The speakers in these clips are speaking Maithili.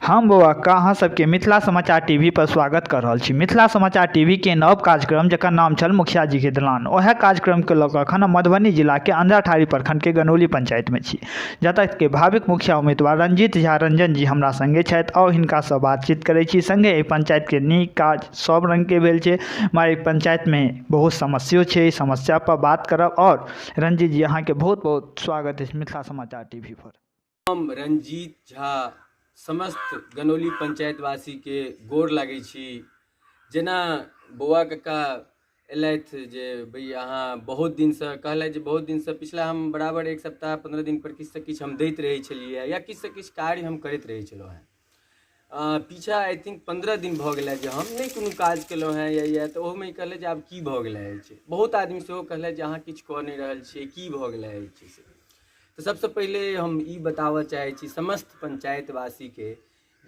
हम बौआ अहाँ सबके मिथिला समाचार टीवी पर स्वागत कर रहल छी। मिथिला समाचार टीवी के नव कार्यक्रम जकर नाम छल मुखिया जी के दलान, ओएह कार्यक्रम के लऽ कऽ अखन हम मधुबनी जिला के अंधराठाढ़ी प्रखंड के गनौली पंचायत में छी, जतऽ के भाविक मुखिया उम्मीदवार रंजीत झा रंजन जी हमरा संगे छथि। आउ हिनकासँ बातचीत करै छी। संगे एहि पंचायत के नीक काज सब रंग के भेल छै, मगर एहि पंचायत में बहुत समस्यो छै, समस्या पर बात करब। और रंजीत जी, अहाँके बहुत बहुत स्वागत अछि मिथिला समाचार टीवी पर। हम रंजीत झा समस्त गनौली पंचायतवासीके गोर लागै छी। जेना बौआ कक्का एलथि जे भई अहाँ बहुत दिनसँ कहलथि जे बहुत दिनसँ पिछला हम बराबर एक सप्ताह 15 दिन पर किछुसँ किछु हम दैत रहै छलियै या किछुसँ किछु कार्य हम करैत रहै छलहुँ हेँ। पीछा I think 15 दिन भऽ गेलै जे हम नहि कोनो काज केलहुँ हेँ या तऽ ओहोमे ई कहलथि जे आब की भऽ गेलै अछि। बहुत आदमी सेहो कहलथि जे अहाँ किछु कऽ नहि रहल छियै, की भऽ गेलै अछि से। तऽ सबसँ पहिले हम ई बताबऽ चाहै छी समस्त पंचायतवासीके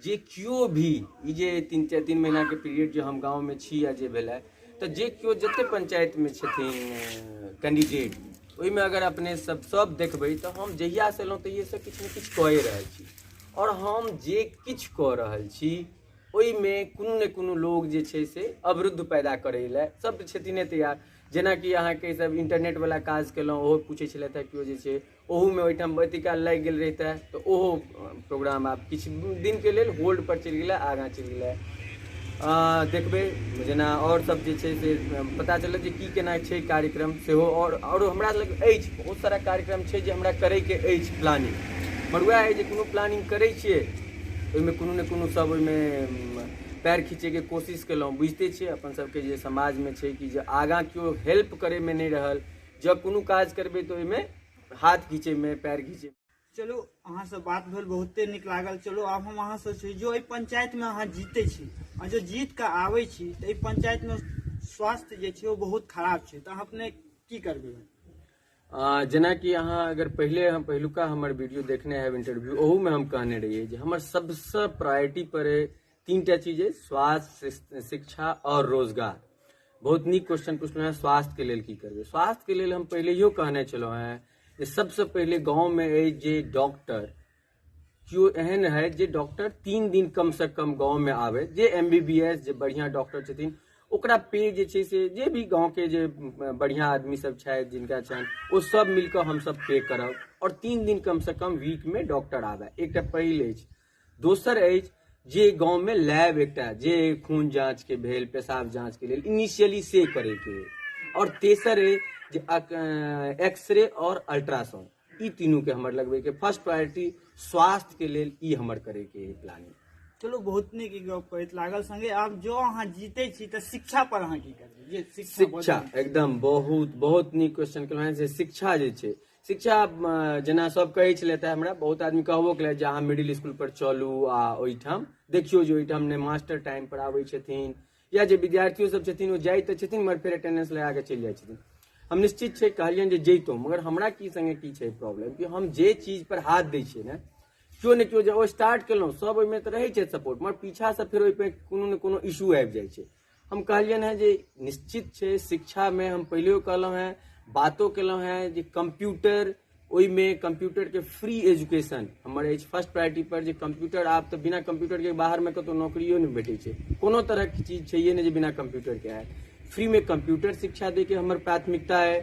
जे केओ भी ई जे 3 महीनाके पीरियड जे हम गाँवमे छी या जे भेलै, तऽ जे केओ जते पंचायतमे छथिन कैंडिडेट, ओहिमे अगर अपने सब सब देखबै तऽ हम जहियासँ एलहुँ तहिएसँ किछु ने किछु कए रहल छी। आओर हम जे किछु कऽ रहल छी ओहिमे कोनो ने कोनो लोग जे छै से अवरुद्ध पैदा करै लए सब तऽ छथिने तैयार। जेनाकि अहाँके सब इंटरनेटवला काज केलहुँ, ओहो पूछै छलथि हेँ केओ जे छै, ओहूमे ओहिठाम एतेक काल लागि गेल रहितै तऽ ओहो प्रोग्राम आब किछु दिनके लेल होल्डपर चलि गेलै, आगाँ चलि गेलै। देखबै जेना आओर सब जे छै से पता चलत जे की केना छै कार्यक्रम सेहो। आओर हमरा लग अछि बहुत सारा कार्यक्रम छै जे हमरा करैके अछि प्लानिंग, मगर वएह अछि जे कोनो प्लानिंग करै छियै ओहिमे कोनो ने कोनो सब ओहिमे पैर खींचैके कोशिश केलहुँ। बुझिते छियै अपन सबके जे समाजमे छै कि जे आगाँ केओ हेल्प करैमे नहि रहल, जँ कोनो काज करबै तऽ ओहिमे हाथ घीचैमे पैर घीचै। चलू, अहाँसँ बात भेल, बहुते नीक लागल। चलू, आब हम अहाँसँ छी जो एहि पंचायतमे अहाँ जीतै छी आ जो जीत कऽ आबै छी तऽ एहि पंचायतमे स्वास्थ्य जे छै ओ बहुत खराब छै, तऽ अहाँ अपने की करबै? जेनाकि अहाँ अगर पहिले हम पहिलुका हमर वीडियो देखने हैब इंटरव्यू, ओहूमे हम कहने रहियै जे हमर सबसँ प्रायोरिटी पर 3टा चीज अछि, स्वास्थ्य, शिक्षा आओर रोजगार। बहुत नीक क्वेश्चन पुछलहुँ हेँ, स्वास्थ्यके लेल की करबै। स्वास्थ्यके लेल हम पहिलेयो कहने छलहुँ हेँ जे सबसँ पहिले गाँवमे अछि जे डॉक्टर केओ एहन है जे डॉक्टर 3 दिन कमसँ कम गाँवमे आबै, जे MBBS जे बढ़िआँ डॉक्टर छथिन ओकरा पे जे छै से जे भी गाँवके जे बढ़िआँ आदमी सब छथि जिनका छनि ओ सब मिलकऽ हमसब पे करब आओर 3 दिन कमसँ कम वीकमे डॉक्टर आबै, एकटा पहिल अछि। दोसर अछि जे गाँवमे लैब एकटा जे खून जाँचके भेल, पेशाब जाँचके लेल इनिशियली से करैके। आओर तेसर अछि जे एक्सरे आओर अल्ट्रासाउंड, ई तीनूके हमर लगबैके फर्स्ट प्रायोरिटी स्वास्थ्यके लेल ई हमर करैके प्लानिंग। चलू, बहुत नीक ई गप कहैत लागल। संगे आब जो अहाँ जीतै छी तऽ शिक्षा पर अहाँ की करबै? जे शिक्षा एकदम बहुत बहुत नीक क्वेश्चन केलहुँ हेँ। जे शिक्षा जे छै, शिक्षा जेना सब कहै छलथि हेँ, हमरा बहुत आदमी कहबो केलथि जे अहाँ मिडिल स्कूल पर चलू आ ओहिठाम देखियौ जे ओहिठाम ने मास्टर टाइम पर आबै छथिन या जे विद्यार्थियो सब छथिन ओ जाइ तऽ छथिन मगर फेर अटेंडेंस लगा कऽ चलि जाइ छथिन। हम निश्चित छै कहलियनि जे जैतहुँ, मगर हमरा की संगे की छै प्रॉब्लम कि हम जे चीज पर हाथ दै छियै ने, केओ ने केओ जे ओ स्टार्ट केलहुँ सब ओहिमे तऽ रहै छै सपोर्ट, मगर पीछासँ फेर ओहिपर कोनो ने कोनो इशू आबि जाइ छै। हम कहलियनि हेँ जे निश्चित छै शिक्षामे हम पहिलेओ कहलहुँ हेँ, बातो केलहुँ हेँ जे कम्प्यूटर, ओहिमे कम्प्यूटरके फ्री एजुकेशन हमर अछि फर्स्ट प्रायोरिटी पर। जे कम्प्यूटर आब तऽ बिना कम्प्यूटरके बाहरमे कतहु नौकरियो नहि भेटै छै, कोनो तरहके चीज छैहे नहि जे बिना कम्प्यूटरके हैत। फ्रीमे कम्प्यूटर शिक्षा दैके हमर प्राथमिकता अइ।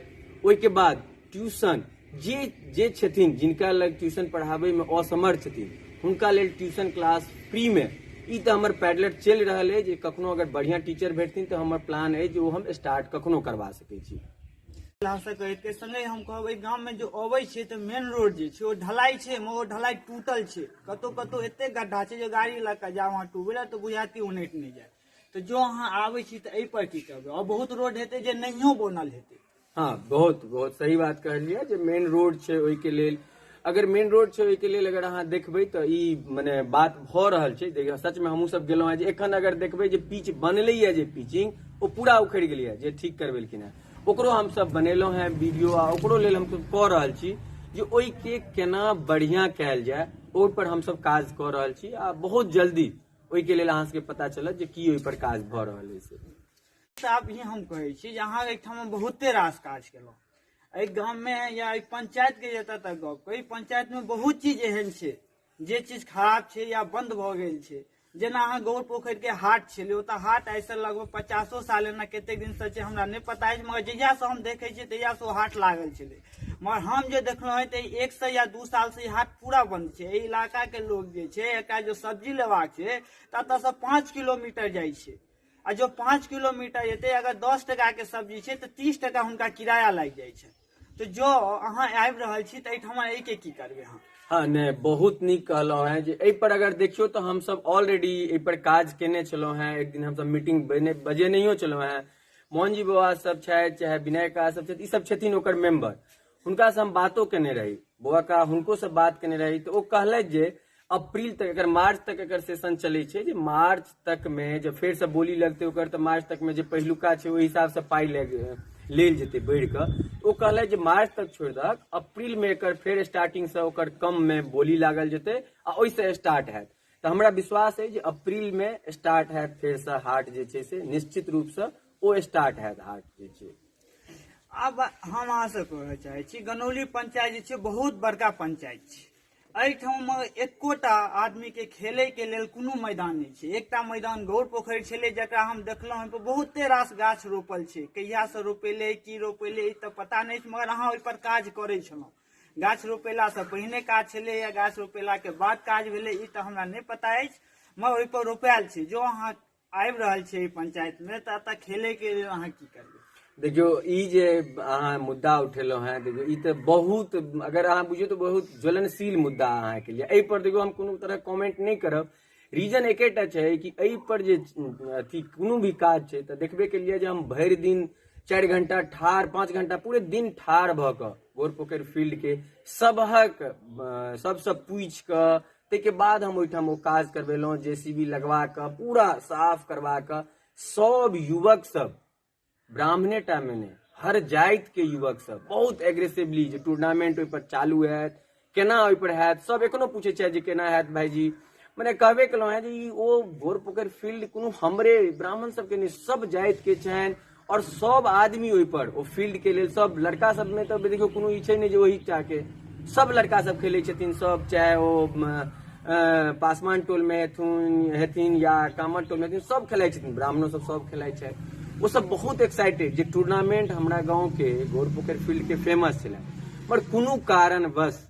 ओहिके बाद ट्यूशन, जे जे छथिन जिनका लग ट्यूशन पढ़ाबैमे असमर्थ छथिन हुनका लेल ट्यूशन क्लास फ्रीमे। ई तऽ हमर पैडलर चलि रहल अछि जे कखनो अगर बढ़िआँ टीचर भेटथिन तऽ हमर प्लान अछि जे ओ हम स्टार्ट कखनो करबा सकै छी। अहाँसँ कहैत संगे हम कहब एहि गाममे जो अबै छै तऽ मेन रोड जे छै ओ ढलाई छै, मगर ओ ढलाई टूटल छै, कतहु कतहु एते गड्ढा छै जे गाड़ी लऽ कऽ जाउ अहाँ टू व्हीलर तऽ बुझायत कि उनटि नहि जायत। तऽ जो अहाँ आबै छी तऽ एहि पर की करबै? आओर बहुत रोड हेतै जे नहियो बनल हेतै। हँ, बहुत बहुत सही बात कहलियै जे मेन रोड छै ओहिके लेल, अगर मेन रोड छै ओहिके लेल अगर अहाँ देखबै तऽ ई मने बात भऽ रहल छै। देखियौ, सचमे हमहूँ सब गेलहुँ हेँ जे एखन अगर देखबै जे पिच बनलैए, जे पिचिंग ओ पूरा उखड़ि गेलैए जे ठीक करबेलखिन हेँ, ओकरो हमसब बनेलहुँ हेँ वीडियो आ ओकरो लेल हमसब कऽ रहल छी जे ओहिके केना बढ़िआँ कयल जाय, ओहिपर हमसब काज कऽ रहल छी आ बहुत जल्दी ओहिके लेल अहाँ सबके पता चलत जे की ओहिपर काज भऽ रहल अछि। आब ई हम कहै छी जे अहाँ एहिठाम बहुते रास काज केलहुँ एहि गाममे या एहि पंचायतके, जतऽ तक गप कही पंचायतमे बहुत चीज एहन छै जे चीज खराब छै या बन्द भऽ गेल छै, जेना अहाँ गौर पोखरिके हाट छलै, ओतऽ हाट आइसँ लगभग 50 साल एना कतेक दिनसँ छै हमरा नहि पता अछि, मगर जहियासँ हम देखै छियै तहियासँ ओ हाट लागल छलै। मगर हम जे देखलहुँ हेँ तऽ 1 से या 2 सालसँ ई हाट पूरा बन्द छै। एहि इलाकाके लोक जे छै, एकरा जो सब्जी लेबाक छै तऽ एतऽसँ 5 किलोमीटर जाइ छै, आ जो 5 किलोमीटर जेतै, अगर 10 टाकाके सब्जी छै तऽ 30 टाका हुनका किराया लागि जाइ छै। तऽ जो अहाँ आबि रहल छी तऽ एहिठाम एहिके की करबै अहाँ? हँ, नहि, बहुत नीक कहलहुँ हेँ जे एहिपर अगर देखियौ तऽ हमसभ ऑलरेडी एहिपर काज केने छलहुँ हेँ। एक दिन हमसभ मीटिंग बजेनहियो छलहुँ हेँ। मोहनजी बाबा सब छथि, चाहे विनय का सब छथि, ई सब छथिन ओकर मेंबर, हुनकासँ हम बातो केने रही, बौआ का हुनको से बात केने रही, तऽ ओ कहलथि जे अप्रील तक एकर, मार्च तक एकर सेशन चलै छै, जे मार्च तक मे जब फेरसँ बोली लगतै ओकर तऽ मार्च तक मे जे पहिलुका छै ओहि हिसाबसँ पाइ लेल जेतै बढ़ि कऽ। ओ कहलथि जे मार्च तक छोड़ि दहक, अप्रील मे एकर फेर स्टार्टिंगसँ ओकर कम मे बोली लागल जेतै आ ओहिसँ स्टार्ट हैत। तऽ हमरा विश्वास अइ जे अप्रील मे स्टार्ट हैत फेरसँ हाट जे छै से निश्चित रूपसँ ओ स्टार्ट हैत हाट जे छै। आब हम अहाँसँ कहऽ चाहै छी, गनौली पंचायत जे छै बहुत बड़का पंचायत छै। एहिठाम एकोटा आदमीके खेलैके लेल कोनो मैदान नहि छै। एकटा मैदान गौर पोखरि छलै, जकरा हम देखलहुँ, ओहिपर बहुते रास गाछ रोपल छै। कहियासँ रोपेलै, की रोपेलै, ई तऽ पता नहि छै, मगर अहाँ ओहिपर काज करै छलहुँ। गाछ रोपेलासँ पहिने काज छलै या गाछ रोपेलाके बाद काज भेलै, ई तऽ हमरा नहि पता अछि, मगर ओहिपर रोपायल छै। जो अहाँ आबि रहल छै एहि पंचायतमे तऽ एतऽ खेलैके लेल अहाँ की करबै? देखियौ, ई जे अहाँ मुद्दा उठेलहुँ हेँ, देखियौ, ई तऽ बहुत, अगर अहाँ बुझियौ तऽ बहुत ज्वलनशील मुद्दा अहाँके लिए। एहिपर देखियौ, हम कोनो तरहक कमेंट नहि करब। रीजन एकेटा छै कि एहिपर जे अथी कोनो भी काज छै तऽ देखबे केलियै जे हम भरि दिन 4 घंटा ठाढ़, 5 घंटा पूरे दिन ठाढ़ भऽ कऽ गोर पोखरि फील्डके सबहक सबसँ पूछि कऽ ताहिके बाद हम ओहिठाम ओ काज करबेलहुँ, जेसीबी लगवा कऽ पूरा साफ करवा कऽ। सब युवक सब, ब्राह्मणे टा मे नहि, हर जातिके युवक सब बहुत एग्रेसिवली जे टूर्नामेंट ओहिपर चालू हैत, केना ओहिपर हैत, सब एखनो पूछै छथि जे केना हैत भाईजी। मने कहबे केलहुँ हेँ जे ई ओ गोर पोखरि फील्ड कोनो हमरे ब्राह्मण सबके नहि, सब जातिके छनि आओर सब आदमी ओहिपर ओ फील्डके लेल सब लड़का सबमे तऽ देखियौ कोनो ई छै नहि जे ओहि टाके, सब लड़का सब खेलै छथिन सब, चाहे ओ पासवान टोलमे हेथिन या कामर टोलमे हेथिन, सब खेलाइ छथिन, ब्राह्मणो सब सब खेलाइ छथि। ओ सब बहुत एक्साइटेड जे टूर्नामेंट हमरा गाँवके गोर पोखरि फील्डके फेमस छलै, पर कोनो कारणवश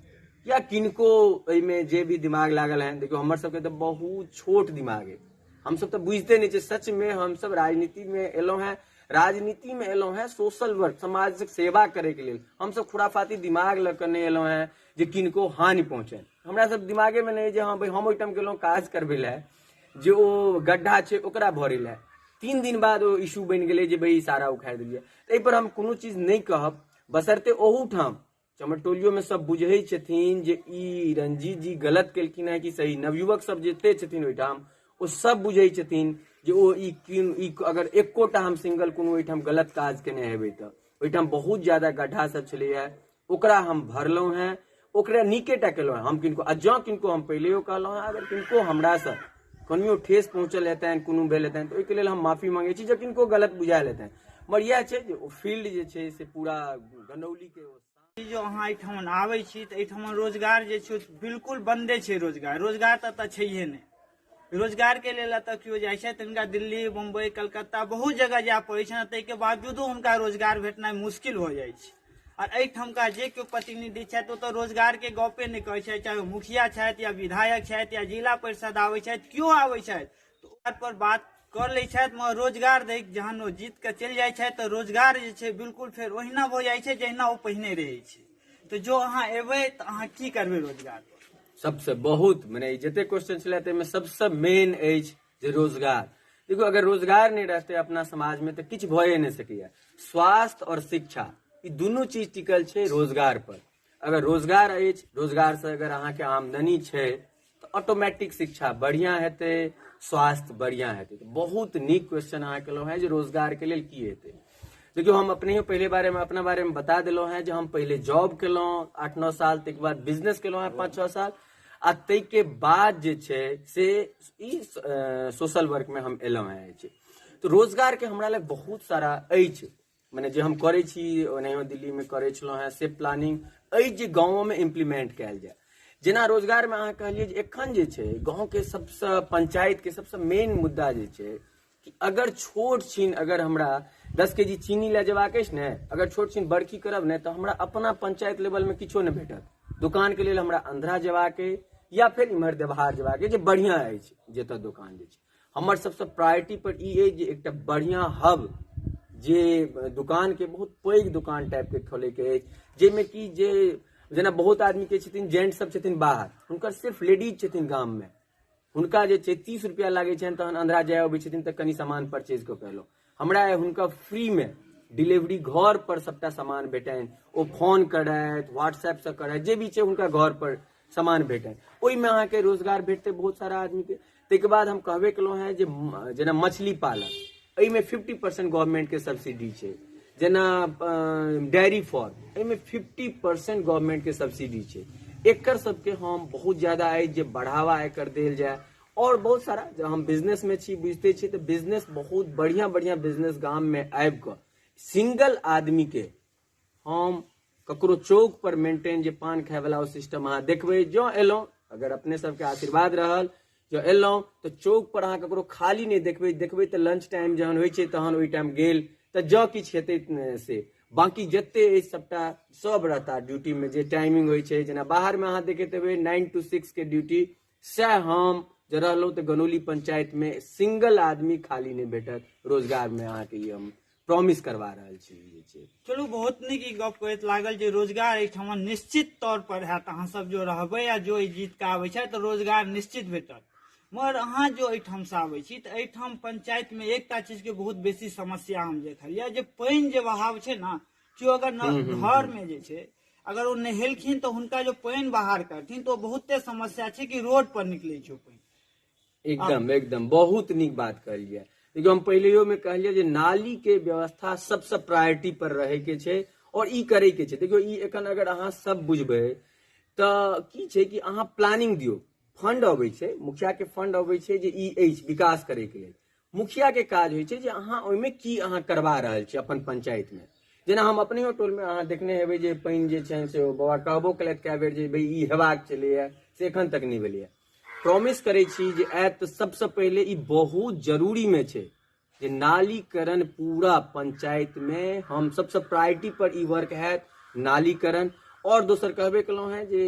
या किनको एहिमे जे भी दिमाग लागल हन, देखियौ, हमर सबके तऽ बहुत छोट दिमाग अइ, हमसब तऽ बुझिते नहि छियै। सचमे हमसब राजनीतिमे एलहुँ हेँ, राजनीतिमे एलहुँ हेँ सोशल वर्क, समाजक सेवा करैके लेल। हमसब खुराफाती दिमाग लऽ कऽ नहि एलहुँ हेँ जे किनको हानि पहुँचनि। हमरा सब दिमागेमे नहि जे हँ भाइ, हम ओहिठाम गेलहुँ काज करबै लए जे ओ गड्ढा छै ओकरा भरै लए, 3 दिन बाद ओ इशू बनि गेलै जे भाइ सारा उखाड़ि देलियै। तऽ एहिपर हम कोनो चीज नहि कहब, बशर्ते ओहूठाम चमरटोलियोमे सब बुझै छथिन जे ई रंजीत जी गलत केलखिन हेँ कि सही। नवयुवक सब जते छथिन ओहिठाम ओ सब बुझै छथिन जे ओ ई ई अगर एकोटा हम सिंगल कोनो ओहिठाम गलत काज केने हेबै तऽ ओहिठाम बहुत ज्यादा गड्ढा सब छलैए, ओकरा हम भरलहुँ हेँ, ओकरा नीकेटा केलहुँ हेँ। हम किनको, आ जँ किनको, हम पहिलेओ कहलहुँ हेँ, अगर किनको हमरासँ कनियो ठेस पहुँचल हेतनि, कोनो भेल हेतनि, तऽ ओहिके लेल हम माफी मांगै छी, जे किनको गलत बुझायल हेतनि। मगर इएह छै जे ओ फील्ड जे छै से पूरा गनौलीके ओ जो अहाँ एहिठाम आबै छी तऽ एहिठाम रोजगार जे छै बिल्कुल बन्दे छै। रोजगार, रोजगार तऽ एतऽ छैहे नहि। रोजगारके लेल एतऽ केओ जाइ छै तऽ हुनका दिल्ली, बम्बई, कलकत्ता बहुत जगह जाय पड़ै छनि। ताहिके बावजूदो हुनका रोजगार भेटनाइ मुश्किल भऽ जाइ छै। आओर एहिठामका जे केओ प्रतिनिधि छथि ओ तऽ रोजगारके गपे नहि कहै छथि, चाहे ओ मुखिया छथि या विधायक छथि या जिला परिषद आबै छथि, केओ आबै छथि तऽ ओकर पर बात कऽ लै छथि, मगर रोजगार दै जहन ओ जीत कऽ चलि जाइ छथि तऽ रोजगार जे छै बिल्कुल फेर ओहिना भऽ जाइ छै जहिना ओ पहिने रहै छै। तऽ जो अहाँ एबै तऽ अहाँ की करबै रोजगार पर? सबसँ बहुत मने जते क्वेश्चन छलै ताहिमे सबसँ मेन अछि जे रोजगार। देखियौ, अगर रोजगार नहि रहतै अपना समाजमे तऽ किछु भए नहि सकैए। स्वास्थ्य आओर शिक्षा ई दुनू चीज टिकल छै रोजगार पर। अगर रोजगार अछि, रोजगारसँ अगर अहाँके आमदनी छै तऽ ऑटोमेटिक शिक्षा बढ़िआँ हेतै, स्वास्थ्य बढ़िआँ हेतै। तऽ बहुत नीक क्वेश्चन अहाँ केलहुँ हेँ जे रोजगारके लेल की हेतै। देखियौ, हम अपनहियो पहिले बारेमे, अपना बारेमे बता देलहुँ हेँ जे हम पहिले जॉब केलहुँ 8-9 साल, ताहिके बाद बिजनेस केलहुँ हेँ 5-6 साल, आ ताहिके बाद जे छै से ई सोशल वर्कमे हम एलहुँ हेँ अछि। तऽ रोजगारके हमरा लग बहुत सारा अछि, मने जे हम करै छी, ओनाहियो दिल्लीमे करै छलहुँ हेँ से प्लानिंग अछि जे गाँवोमे इम्प्लीमेंट कयल जाय। जेना रोजगारमे अहाँ कहलियै जे एखन जे छै गाँवके सबसँ पंचायतके सबसँ मेन मुद्दा जे छै कि अगर छोट छिन अगर हमरा 10 के जी चीनी लए जेबाक अछि ने, अगर छोट छिन बरखी करब ने, तऽ हमरा अपना पंचायत लेवलमे किछो नहि भेटत। दोकानके लेल हमरा अंध्रा जेबाक अइ या फेर इम्हर देवहार जेबाक अइ, जे बढ़िआँ अछि जतऽ दोकान जे छै। हमर सबसँ प्रायोरिटी पर ई अछि जे एकटा बढ़िआँ हब जे दोकानके बहुत पैघ दोकान टाइपके खोलैके अछि, जाहिमे कि जे जेना बहुत आदमीके छथिन जेंट्स सब छथिन बाहर, हुनकर सिर्फ लेडीज छथिन गाममे, हुनका जे छै 30 रुपैआ लागै छनि तहन अंध्रा जाय अबै छथिन तऽ कनि सामान परचेज कऽ के एलहुँ। हमरा हुनका फ्रीमे डिलीवरी घर पर सबटा सामान भेटनि, ओ फोन करथि, व्हाट्सएपसँ करथि, जे भी छै हुनका घर पर सामान भेटनि, ओहिमे अहाँके रोजगार भेटतै बहुत सारा आदमीके। ताहिके बाद हम कहबे केलहुँ हेँ जे जेना मछली पालन, एहिमे 50% गवर्नमेंटके सब्सिडी छै। जेना डेयरी फार्म, एहिमे 50% गवर्नमेंटके सब्सिडी छै। एकर सबके हम बहुत ज्यादा अछि जे बढ़ावा एकर देल जाय। और बहुत सारा जब हम बिजनेस में छी, बुझते छी, तऽ बिजनेस बहुत बढ़िया बढ़िया बिजनेस गाम में आबि कऽ सिंगल आदमी के हम ककरो चौक पर मेंटेन जे पान खाय वाला ओ सिस्टम अहाँ देखबै। जँ एलहुँ, अगर अपने सबके आशीर्वाद रहल, जँ एलहुँ तऽ चौक पर अहाँ ककरो खाली नहि देखबै। देखबै तऽ लंच टाइम जहन होइ छै तहन ओहि टाइम गेल तऽ जँ किछु हेतै से, बाँकी जते अछि सबटा सब रहता ड्यूटीमे। जे टाइमिंग होइ छै जेना बाहरमे अहाँ देखैत हेबै 9 to 6 के ड्यूटी, सएह हम जे रहलहुँ तऽ गनौली पंचायतमे सिंगल आदमी खाली नहि भेटत रोजगारमे। अहाँके ई हम प्रॉमिस करवा रहल छी जे छै। चलू, बहुत नीक ई गप करैत लागल जे रोजगार एहिठाम निश्चित तौर पर हैत। अहाँ सब जो रहबै आ जो ई जीत के आबै छथि तऽ रोजगार निश्चित भेटत। मगर अहाँ जो एहिठामसँ आबै छी तऽ एहिठाम पंचायतमे एकटा चीजके बहुत बेसी समस्या हम देखलियै जे पानि जे बहाव छै ने, केओ अगर घरमे जे छै अगर ओ नहेलखिन तऽ हुनका जो पानि बाहर करथिन तऽ ओ बहुते समस्या छै कि रोड पर निकलै छै ओ पानि। एकदम एकदम बहुत नीक बात कहलियै। देखियौ, हम पहिलेयो में कहलियै जे नाली के व्यवस्था सबसँ प्रायोरिटी पर रहै के छै और ई करै के छै। देखियौ, ई एखन अगर अहाँ सब बुझबै तऽ की छै कि अहाँ प्लानिंग दियौ, फंड अबै छै, मुखिया के फंड अबै छै जे ई अछि विकास करै के लेल। मुखिया के काज होइ छै जे अहाँ ओहिमे की अहाँ करबा रहल छी अपन पंचायत में। जेना हम अपनेहो टोल में अहाँ देखने हेबै जे पानि जे छनि से ओ बाबा कहबो केलथि कए बेर जे भाई ई हेबाक छलैए, से एखन तक नहि भेलैए। प्रॉमिस करै छी जे आयत तऽ सबसँ पहिले ई बहुत जरूरीमे छै जे नालीकरण पूरा पंचायतमे हम सबसँ प्रायोरिटी पर ई वर्क हैत नालीकरण। आओर दोसर कहबे केलहुँ हेँ जे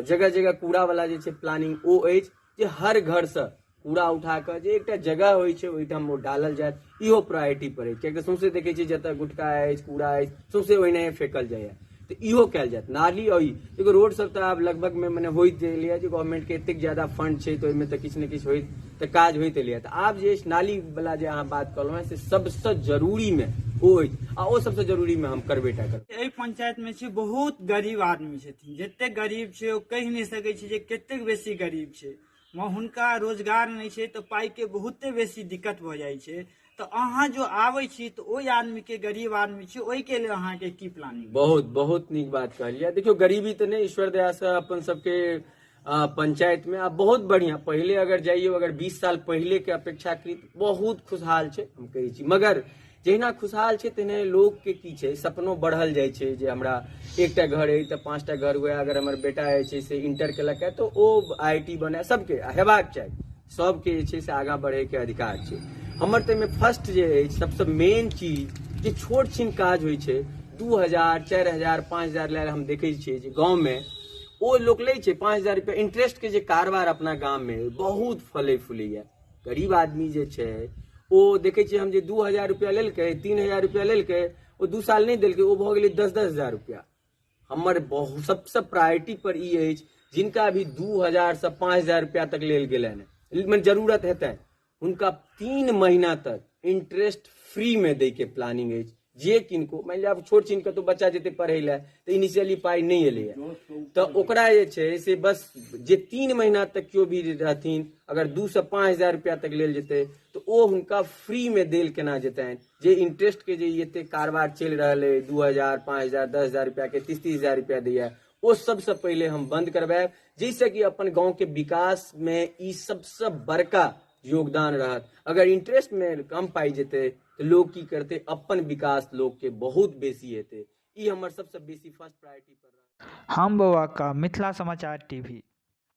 जगह जगह कूड़ावला जे छै प्लानिंग ओ अछि जे हर घरसँ कूड़ा उठा कऽ जे एकटा जगह होइ छै ओहिठाम ओ डालल जायत, इहो प्रायोरिटी पर अछि। कियाकि सौंसे देखै छियै जतऽ गुटखा अछि, कूड़ा अछि, सौंसे ओहिनाहे फेकल जाइए, तऽ इहो कयल जायत नाली। और ई देखियौ, रोड सब तऽ आब लगभग मे मने होइत गेलैए जे गवर्नमेंट के एतेक ज्यादा फंड छै तऽ ओहिमे तऽ किछु ने किछु होइत तऽ काज होइत एलैए। तऽ आब जे अछि नाली वला जे अहाँ बात कहलहुँ हेँ से सबसँ जरूरीमे ओ अछि आ ओ सबसँ जरूरीमे हम करबे टा करब। एहि पंचायत मे छै बहुत गरीब आदमी छथिन, जतेक गरीब छै ओ कहि नहि सकै छै जे कतेक बेसी गरीब छै। हुनका रोजगार नहि छै तऽ पाइके बहुते बेसी दिक्कत भऽ जाइ छै। तऽ अहाँ जो आबै छी तऽ ओहि आदमीके, गरीब आदमी छै, ओहिके लेल अहाँके की प्लानिंग? बहुत बहुत नीक बात कहलियै। देखियौ, गरीबी तऽ नहि, ईश्वर दयासँ अपन सबके पंचायत में आब बहुत बढ़िया। पहिले अगर जाइयो, अगर 20 साल पहिले के अपेक्षाकृत बहुत खुशहाल छै हम कहै छी। मगर जहिना खुशहाल छै तहिना लोक के की छै, सपनो बढ़ल जाइ छै जे हमरा एकटा घर अइ तऽ 5टा घर हुए, अगर हमर बेटा जे छै से इंटर केलक तऽ ओ I T बने, सबके हेबाक चाही, सबके जे छै से आगाँ बढ़ैके अधिकार छै। हमर तऽ एहिमे फर्स्ट जे अछि सबसँ मेन चीज जे छोट छिन काज होइ छै 2000 4000 5000 लए हम देखै छियै जे गाँवमे ओ लोक लै छै 5000 रुपया इंटरेस्टके जे कारबार अपना गाममे बहुत फलै फूलैए। गरीब आदमी जे छै ओ देखै छियै हम जे 2000 रुपया लेलकै, 3000 रुपया लेलकै, ओ 2 साल नहि देलकै, ओ भऽ गेलै 10-10 हजार रुपया। हमर बहुत सबसँ प्रायोरिटी पर ई अछि जिनका भी 2000 से 5000 रुपया तक लेल गेलनि, मने जरूरत हेतनि, हुनका 3 महीना तक इंटरेस्ट फ्री में दै के प्लानिंग अछि। जे किनको मानि लिअ आब छोट छिन कतहु बच्चा जेतै पढ़ै लए तऽ इनिशियली पाइ नहि एलैए तऽ ओकरा जे छै से बस जे 3 महीना तक केओ भी रहथिन, अगर 2 से 5000 रुपया तक लेल जेतै तऽ ओ हुनका फ्रीमे देल केना जेतनि। जे इंटरेस्टके जे एते कारबार चलि रहल अइ 2000 5000 10,000 रुपयाके 30-30 हजार रुपया दैए, ओ सबसँ पहिले हम बंद करवायब, जाहिसँ कि अपन गाँवके विकासमे ई सबसँ बड़का योगदान रहत। अगर इंटरेस्टमे कम पाइ जेतै तऽ लोक की करतै, अपन विकास लोकके बहुत बेसी हेतै। ई हमर सबसँ बेसी फर्स्ट प्रायोरिटी पर रहत। हम बौआ का मिथिला समाचार टीवी।